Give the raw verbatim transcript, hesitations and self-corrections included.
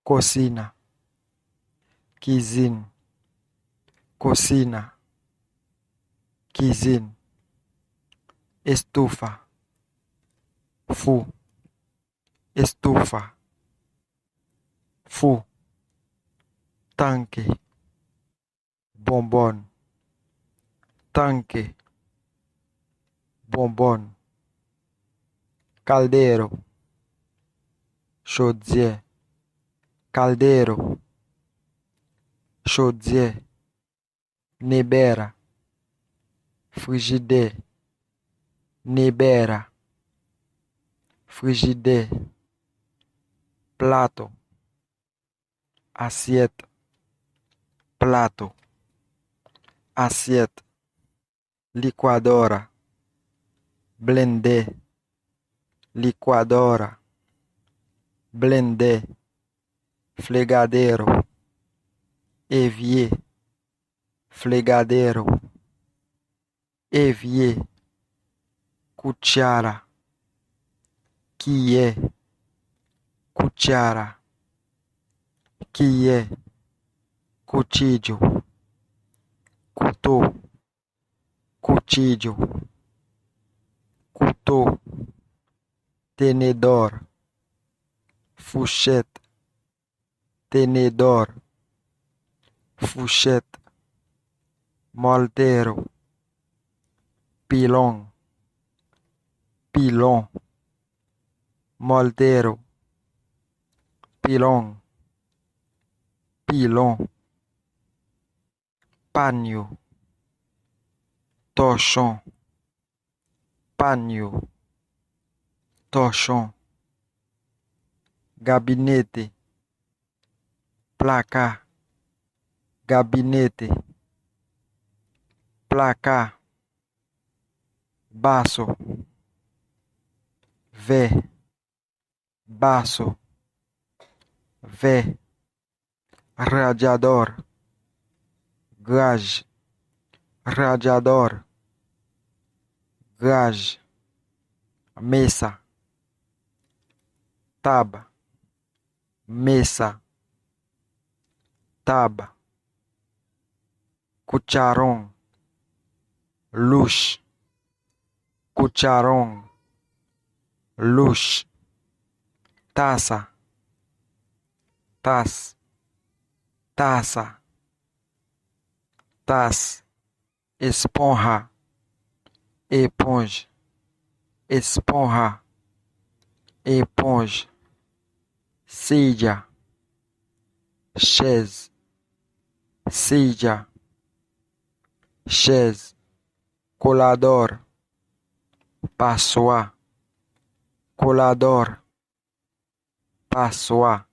Cocina. Kizin. Cocina. Kizin. Estufa. Fou. Estufa. Fou. Tanque. Bombón. Tanque. Bombón. Caldero. Chodyè. Caldero. Chodyè. Nevera. Frijidè. Nevera. Frijidè. Plato. Asyèt. Plato. Asyèt. Licuadora. Blendè. Licuadora. Blendè. Fregadero. Evye. Fregadero. Evye. Cuchara. Kiyè. Cuchara. Kiyè. Cuchillo. Kouto. Cuchillo. Kouto. Tenedor. Fouchèt. Tenedor. Fouchèt. Mortero. Pilon. Pilon. Mortero. Pilon. Pilon. Paño. Tòchon. Paño. Tòchon. Gabinete. Plaka. Gabinete. Plaka. Vaso. Vè. Vaso. Vè. Radiador. Graj. Radiador. Graj. Mesa. Tab. Mesa. Tab. Cucharón. Louch. Cucharón. Louch. Taza. Tas. Taza. Tas. Esponja. Éponge. Esponja. Éponge. Silla. Chaise. Silla. Chaise. Colador. Passoire. Colador. Passoire.